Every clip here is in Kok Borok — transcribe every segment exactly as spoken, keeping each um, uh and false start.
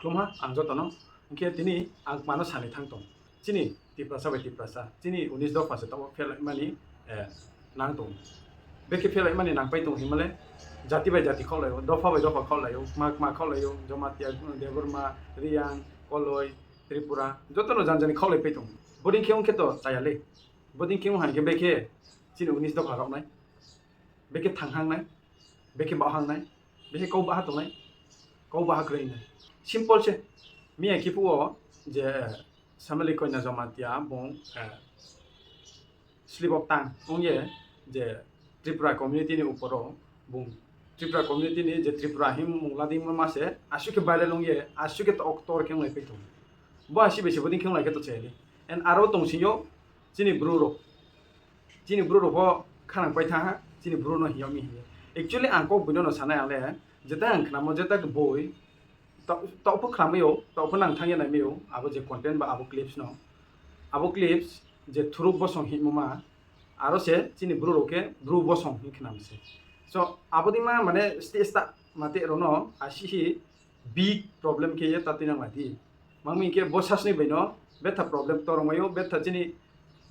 Khulumha ang jotono. Hinkhe tini ang mano sani thang tong. Chini Tiprasa bai Tiprasa, chini unis dopha se tabuk phelaimani, eh, nang tong. Bekhe phelaimani nang pai tong hinmale, jati bai jati khaulaio, dopha bai dopha khaulaio, kma kma khaulaio, Jomatia, Debbarma, Riyang, Koloi, Tripura, jotono jani jani khaulai pai tong. Boding khe wngkhe to chaya le. Boding khe wng hai khe bekhe chini unis dopha rok nai. Bekhe thang hang nai. Bekhe bah hang nai. Bekhe kau bah tongnai. Kau bah kwrwi nai. Simple se. Miya kipu o je Samali Koina Jomatia bung, eh, slip of tongue wngye je Tripura community ni uporo bung Tripura community ni je Tripura him mung lading ma se aswk khe viral wngye aswk khe tok tor khe wnglai pai tongo. Bo asi bai se boding khe wnglai khe to chayali. And aro tong singyo chini bru rok. Chini bru rok bo khanang pai tha ha, chini bru no hiyo mi hiye. Actually ang kok buino no sanai ang le, jeta ang khnamo jeta boi, to, to pho khnamwi o, to pho nang thangya nai mi o, abo je content ba abo clips no. Abo clips je thuruk bosong himo ma, aro se chini bru rok khe bru bosong hin khnam se. So abo di ma mane stage ta mate ro no asi hi big problem khe ye ta tinang ladi. Mangmi khe bo sasni bai no betha problem torong mayo, betha chini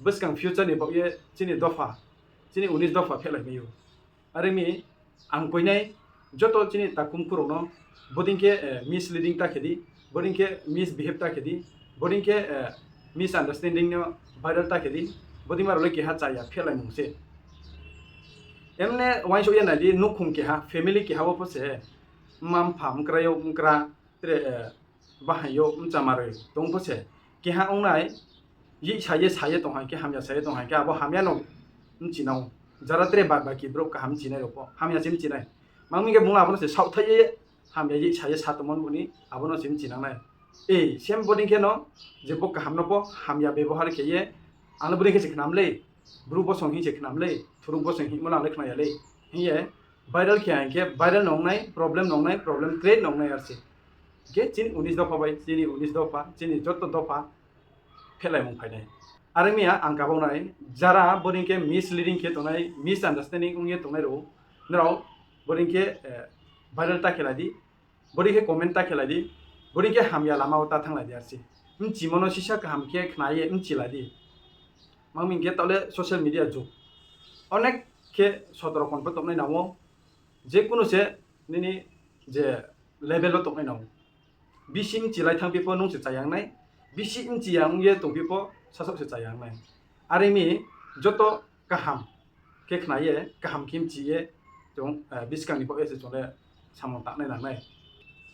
bwskang future ni bok ye chini dopha, chini unis dopha phelai mayo. Are mi ang koinai joto chini takum kurokno boding khe, eh, misleading ta khedi, boding khe misbehave ta khedi, boding khe, eh, misunderstanding no viral ta khedi, boding ma role keha chaya phelai mung se. Emne wansok ya nai di nukhung keha, family keha o pho se, mma mpha mkra yo mkra, tre, eh, bahai yo mcha maroi tong pho se. Keha wngnai, yi saye saye tong hai khe, hamya saye tong hai khe, abo hamya no mchinao. Jara tre bad baki bro kaham chinai rok pho, hamya se mchinai. Mangmi khe bung abono se saothai ye, hamya yi saye sa tongmani buni, abono se mchinangnai. Ei, same boding khe no, je bo kaham no pho, hamya bebohar khe ye, ano boding khe se khnam le, bru bosong hin se khnam le, thuruk bosong hin mo lang le khnaya le. Hiye, viral khe hai khe, viral nongnai, problem nongnai, problem create nongnai ar se. Khe chini unis dopha bai, chini unis dopha, chini joto dopha, phelai mung phainai. Are miya ang kabau nai, jara boding khe misleading khe tongnai, misunderstanding wngye tongnai rw, nrw boding khe, eh, viral ta khelai di, boding khe comment ta khelai di, boding khe hamya lama o ta thanglai di ar se. Mchimo no sisa kaham khe khnaye mchilai di. Mangmi khe tole social media jug. Onek khe sotoro kon pho tongmani nao, je kunu se nini je level o tongmani nao. Bisi mchilai thang pipo nung se chayang nai, bisi mchiya wngye tong pipo sasok se chayang nai. Are mi joto kaham khe khnaye, kaham khe mchiye, chwng, eh, biskang ni bo ese chwng le samung tangnai nangnai.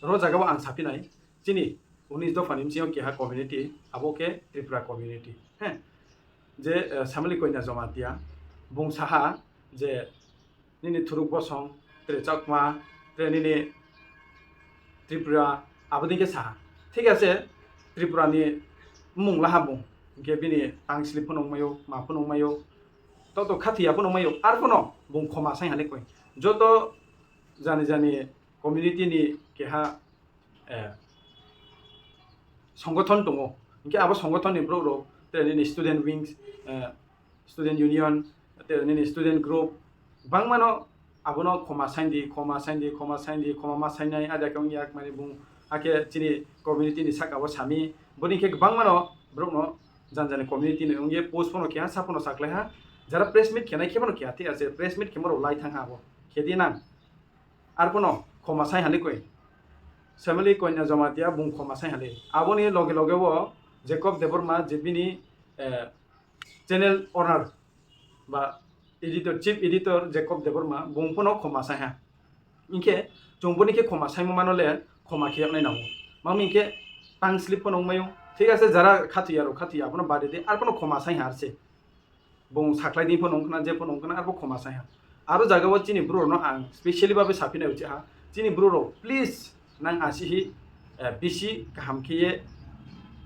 Ro jaga o ang saphi nai, chini unis dopha ni mchiyo keha community, abo khe Tripura community. He, je, eh, Samali Koina Jomatia, bung saha je nini thuruk bosong, tre Chakma, tre nini Tripura, abo ding khe saha. Thik ase, Tripura ni mung laha bung, hinkhe bini tang slip phano wngmaio, ma phano wngmaio, to to khathiya phano wngmaio, ar phano bung khoma sai hane koi. Joto jani jani community ni keha, eh, songothon tongo. Hinkhe abo songothon ni borok rok, tei nini student wings, eh, student union, tei nini student group, bangmano abono khoma saindi, khoma saindi, khoma saindi, khoma ma sainai, ada khe wngya mani bung, hakhe chini community ni saka o sami, boni khe bangmano borokno jani jani community ni wngye post phano keha, sa phano saklai ha, jara press meet khenai khe phano keha, thik ase, press meet khemo rok lai thang ha abo, khedi nang. Arphano khoma sai hali koi. Samali Koina Jomatia bung khoma sai hali. Aboni loge loge o Jacob Debbarma je bini, eh, channel owner ba editor, chief editor Jacob Debbarma bung phano khoma sai ha. Hinkhe chwng boni khe khoma saimo mano le khoma kheyoknai nango. Mangmi hinkhe tang slip phano wngmaio. Thik ase, jara khathoya rok khathoya abono bade de, arphano khoma sai ha arse. Bung saklai di phano wngkhna, je phano wngkhna, arbo khoma sai ha. Aro jaga o chini bru rokno ang specially babe saphinai uchi ha. Chini bru rok, please, nang asihi, eh, bisi kaham khe ye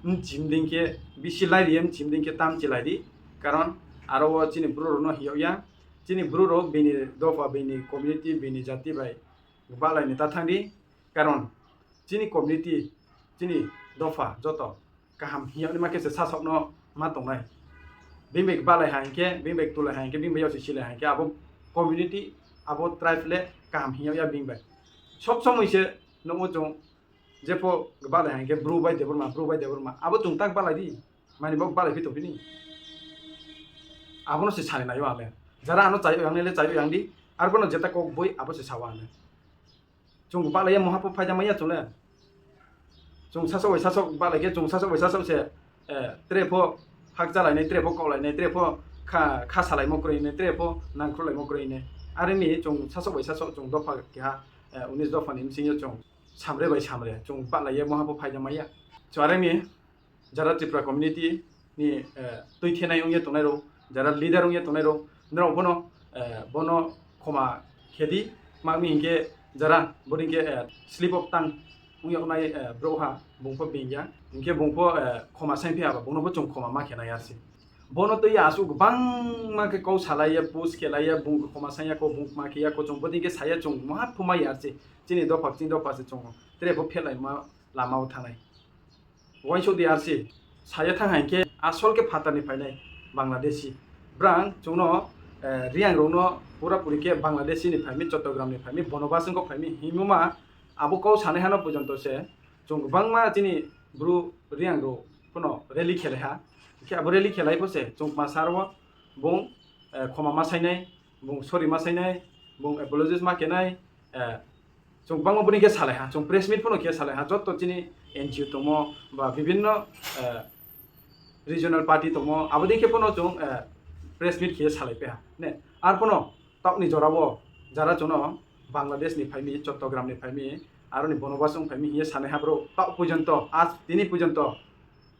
mchim ding khe, bisi lai ri ye mchim ding khe tam chilai di. Karon aro o chini bru rokno hiyok ya. Chini bru rok bini dopha, bini community, bini jati bai balaini ta thang di. Karon chini community, chini dopha joto kaham hiyoknima khe se sasokno ma tongnai. Bini bai balai hai hinkhe, bini bai tulai hai hinkhe, bini bai yasi silai hai hinkhe, abo community, abo tribe le kaham hiyokya bini bai. Sob somoi se nukgo chwng Jepho balai hangke Bru bai Debbarma, Bru bai Debbarma. Abo chwng tak balai di. Mani bo balai phi tongphini. Abono se sani naio ang le. Jara ano chaio yang le chaio yang di. Arbono jeta kok boi abo se sao ang le. Chwng balai ya moha pho phaida maya chwng le. Chwng sasok bai sasok balai khe chwng sasok bai sasok se, eh, tre pho hak chalai nai, tre pho kok lai nai, tre pho kha, kha salai mo kwrwi nai, tre pho nangkru lai mo kwrwi nai. Are mi chwng sasok bai sasok chwng dopha keha, eh, unis dopha ni bsing yo chwng samre bai samre chwng balai ya moha pho phaida maya. Chwng are mi jara Tripura community ni, eh, twi thenai wngya tongnai rok, jara leader wngya tongnai rok, norok bono, eh, bono khoma khedi, mangmi hinkhe jara boni hinkhe, eh, slip of tongue wngya tongnai, eh, bro ha, bungpho bingya, hinkhe bungpho, eh, khoma sain phiya ba, bungno bo chwng khoma ma khenai arsi. Bono twi aswk bangma khe kok salaiya, push khelaiya, bung khoma saiya ko, bung ma khiya ko, chwng boni hinkhe saya chwng moha phumai arsi, chini dopha, chini dopha se chwng tere bo phelai ma lama o thanai. Uansuk di arsi, saya thang hai khe asol khe phatar ni phainai Bangladeshi. Brang chwngno, eh, Riang rokno pura puri khe Bangladeshi ni phaimi, Chottogram ni phaimi, Bonobas wngkok phaimi himuma abo kok sanai hano pojonto se chwng kwbangma chini Bru Riang rok phano rally khelai ha. Khe abo rally khelai pho se chwng ma sar o bung, eh, khoma ma sainai, bung sorry ma sainai, bung apologies ma khenai, eh, chwng bangma boni khe salai ha, chwng press meet phano khe salai ha, joto chini N G O tongmo ba bibinno, eh, regional party tongmo, abo dei khe phano chwng, eh, press meet khe salai pe ha. Ne, ar phano tokni jora o jara chwngno Bangladesh ni phaimi, Chottogram ni phaimi, aroni Bonobas wng phaimi hiye sanai ha bro, tok pujonto, aaj tini pujonto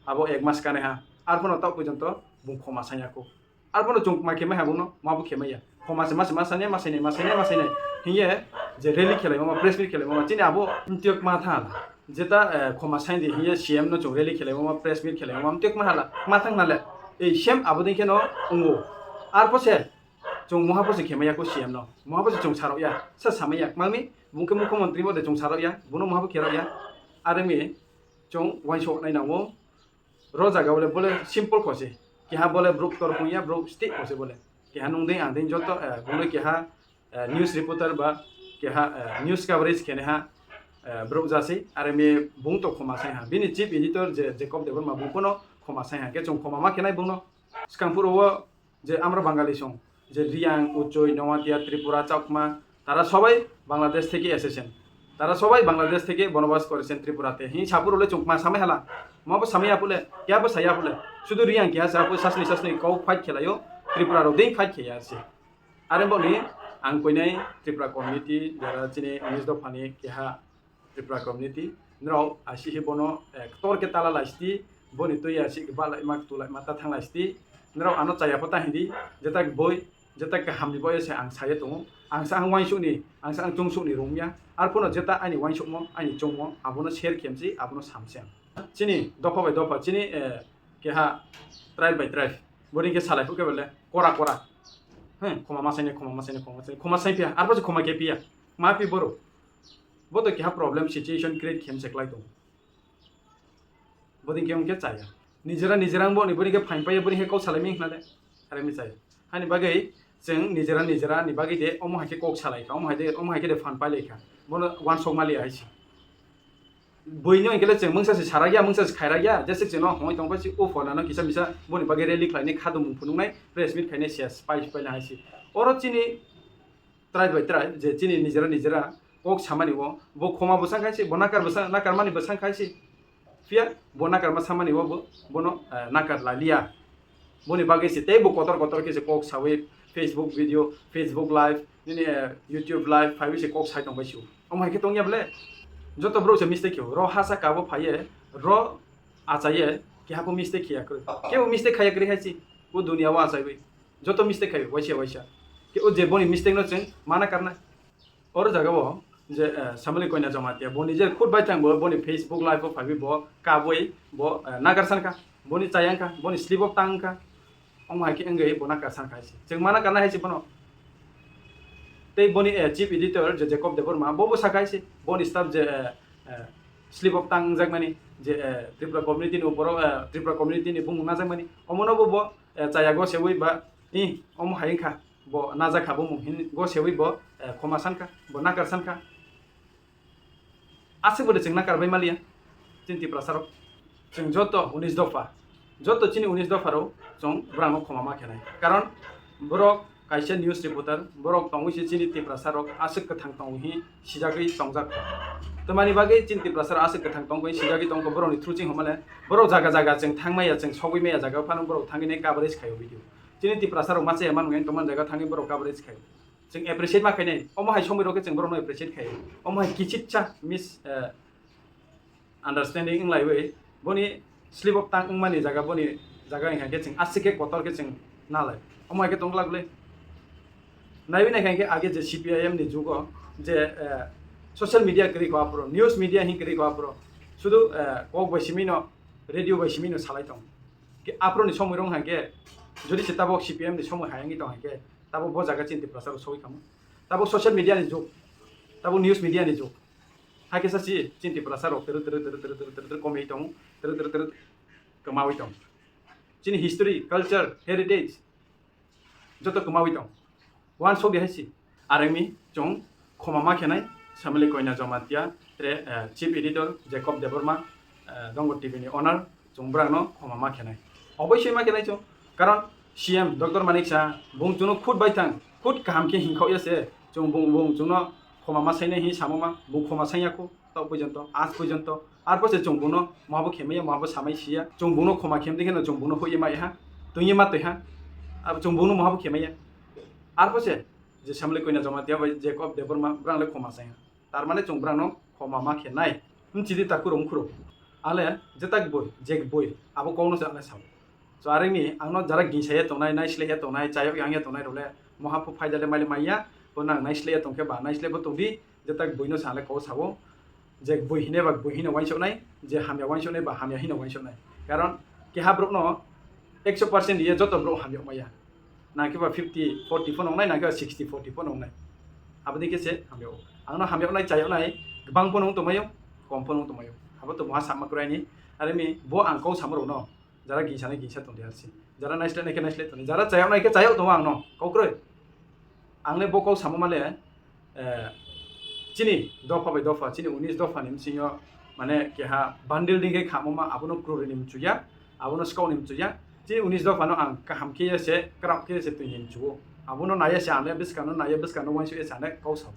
abo ek mas kanai ha, ar phano tok pujonto bung khoma sanya ko. Arbono chwng ma khe mai ha bungno, ma bo khe mai ya. Khoma se ma se ma sani, ma sani, ma sani, ma sani. Hiye je rally khelai ma, press meet khelai ma, chini abo mtiyok ma tha. Jeta, eh, khoma sai di hiye C M no chwng rally khelai ma, press meet khelai ma, mtiyok ma hala, ma thang nale. Ei same abo ding khe no ungo. Arpo se chwng moha po se khe mai ya ko C M no. Moha po se chwng sarok ya. Sa samai ya. Mangmi bung khe mukho montri bo de chwng sarok ya. Bono moha po khe rok ya. Are mi chwng wansok nai nango. Ro jaga bole, bole simple kose. Keha bole bruk tor pung ya, bruk stick kose bole. Keha nung ding ang ding joto, eh, bole keha, eh, news reporter ba keha, eh, news coverage kene ha, eh, bruk jasi. Are mi bung to khoma sai ha. Bini chief editor je Jacob Debbarma bung kono khoma sai ha. Ke chwng khoma ma kenai bung no. Skang phuru o je amra Bangali song, je Riang, Uchoi, Noatia, Tripura, Chakma, তারা সবাই বাংলাদেশ থেকে এসেছেন। তারা সবাই বাংলাদেশ থেকে বনবাস করেছেন ত্রিপুরাতে। Hi sapuro le chwng ma samai hala. Ma bo samai apule, kya bo sai apule. Sudu Riang kya sa apule sasni sasni kok fight khelaio, Tripura rok dei fight khaya se. Are boni ang koinai Tripura community, jara chini unis dophani keha Tripura community, norok aisi hi bono, eh, ktor khe tala laisti, boni twi aisi khe balai ma, tulai ma, ta thang laisti. Norok ano chaya pho ta hindi, jeta boi, jeta kaham ni boi se ang saya tongo. Ang sa ang wansuk ni, ang sa ang chungsuk ni romya. Arphuno jeta ani wansukmo, ani chungmo, abono share khemsi, abono samsi ang. Chini dopha bai dopha, chini, eh, keha tribe by tribe. Boni khe salai phukhe bele, kora kora. Hmm, khoma masai ne, khoma masai ne, khoma masai ne, khoma sai phiya, arpho se khoma khe phiya. Ma phi boro. Bo to keha problem situation create khem se klai tongo. Bodin khe wngkhe chaya. Nijera nijera wngbo ni boni khe phain paiya boni khe kok salai mi hwnale. Are mi chaya. Hani bagwi chwng nijera nijera ni bagwi de omo hai khe kok salai kha, omo hai de, omo hai khe de phan pai lai kha. Bono wansok mali hai se. Buino hwnkhe le chwng mungsa se sarak ya, mungsa se khairak ya, jese chwngno hongwi tong phai si, o phone ano kisa misa boni bagwi rally khlainai, khadumung phunuknai, press meet khainai, ses pai pai na hai si. Oro chini tribe by tribe, je chini nijera nijera kok samani o, bo khoma bwsang khai se, bo nakar bwsang, nakar mani bwsang khai se. Phiya bo nakar ma samani o, bo, bono, eh, nakar lalia. Boni bagwi se tei bo kotor kotor khe se kok sawi Facebook video, Facebook live, nini, eh, YouTube live phaiwi se kok sai tong bai si o. Omo hai khe tong ya ble? Joto bro se mistake khe o. Ro hasa kabo phaiye, ro achaye, keha bo mistake khiya kwrwi. Kebo mistake khaya kwrwi hai si, o dunia o achaiwi. Joto mistake khayo, waisa waisa. Khe o je boni mistake no chwng mana karna. Oro jaga o je, eh, Samali Koina Jamatia, boni je khud bai thang bo, boni Facebook live o phaiwi bo kabui bo, eh, nagar san kha, boni chayang kha, boni slip of tongue kha. Omo hai khe wngwi bo nakar san kha hai se. Chwng mana karna hai se bono. Tei boni, eh, chief editor je Jacob Debbarma, bo bo sa kha hai se. Boni staff je, eh, eh, slip of tongue wngjakmani, je, eh, Tripura community ni borok, eh, Tripura community ni bumung najakmani. Omono bo bo, eh, chaya go sewi ba, i, omo hai wngkha. Bo najak kha bumung hin go sewi bo, eh, khoma san kha, bo nakar san kha. Aswk bo de chwng nakar bai maliya. Chini Tiprasa rok, chwng joto unis dopha, joto chini unis dopha rok chwng borok no khoma ma khenai. Karon borok kaisa news reporter, borok tongwi se chini Tiprasa rok aswk kwthang tongwi hi sijagwi tongjak. Tamani bagwi chini Tiprasa rok aswk kwthang tongwi sijagwi tongkha, borok ni through ching homale borok jaga jaga chwng thangmaya, chwng sogwi maya jaga phano borok thangwi nai coverage khaio video. Chini Tiprasa rok masa ya manu yang tongman jaga thangwi borok coverage khaio. Chwng appreciate ma khainai, omo hai somoi rok khe chwng borok no appreciate khaio. Omo hai kichitsa mis, eh, understanding wnglaiwi boni slip of tongue wngmani jaga, boni jaga wngkha khe chwng aswk khe kotor khe chwng nalai. Omo hai khe tong glak le. Naiwi naikha khe age je C P I M ni jugo je, eh, social media kwrwi kho aphuru, news media hin kwrwi kho aphuru, sudu, eh, kok bai simi no, radio bai simi no salai tong. Khe aphuru ni somoi rok hai khe jodi se tabok C P I M ni somoi hai wngwi tong hai khe tabok bo jaga chini Tiprasa rok sogwi khamu. Tabok social media ni jug, tabok news media ni jug. Hai khe sa si chini Tiprasa rok tru tru tru komwi tong, tru tru tru kwmawi tong. Chini history, culture, heritage joto kwmawi tong. Wansok di hai si. Aremi chwng khoma ma khenai, Samili Koina Jamatia, tre, eh, chief editor Jacob Debbarma, eh, Dongo T V ni owner, chwng bwrang no khoma ma khenai. Obosoi ma khenai chwng. Karon C M Doctor Manik Saha bung chwngno khud bai thang, khud kaham khe hinkhok ya se, chwng bung, bung chwngno khoma ma sainai hi samo ma, bung khoma saiya kho, tok porjonto, aaj porjonto. Arpor se chwng bungno mohabo khemaya, mohabo samai siya, chwng bungno khoma khem di kheno chwng bungno hoye mai ha, tungye ma twi ha, abo chwng bungno mohabo khemaya. Arpor se je Samili Koina Jamatia bai Jacob Debbarma bwrang le khoma sai ha. Tar mane chwng bwrangno khoma ma khe nai. Mchidi takhurok mkhurok. Ale jetak boi, jek boi, abo kokno se ale sao. So, aremi angno jara gingsaya tongnai, naislaiya tongnai, chayok yangya tongnai rok le, moha phu phaida le maile maiya, bo nang naislaiya tongkhe ba, naislai bo tongdi, jetak boino sa le kok sao, je boi hine ba boi hino wansoknai, je hamya wansoknai ba hamya hino wansoknai. Karon keha borokno ekso percent riya joto borok hamya maya. Nangkhe ba fifty, forty phano wngnai, nangkhe ba sixty, forty phano wngnai. Aboni khe se hamya o. Angno hamya wngnai, chayoknai, kwbang phano wng tongmaio, kom phano wng tongmaio. Abo to moha sama kwraini. Aremi bo ang kok samo rokno, jara gingsa nai gingsa tongdi arsi. Jara naislai nai khe naislai tongdi. Jara chayok nai khe chayok tongo angno. Kok kwrwi. Ang le bo kok samo male, eh, chini dopha bai dopha, chini unis dopha ni bsing yo, mane keha bundle ding khe khamo ma, abono kwrwi ni mchuya, abono skok ni mchuya. Chini unis dopha no ang kaham khe se, kwrak khe se twi ni mchuo. Abono naiya se ang le bwskang no naiya, bwskang no uansuk ya se ang le kok sao.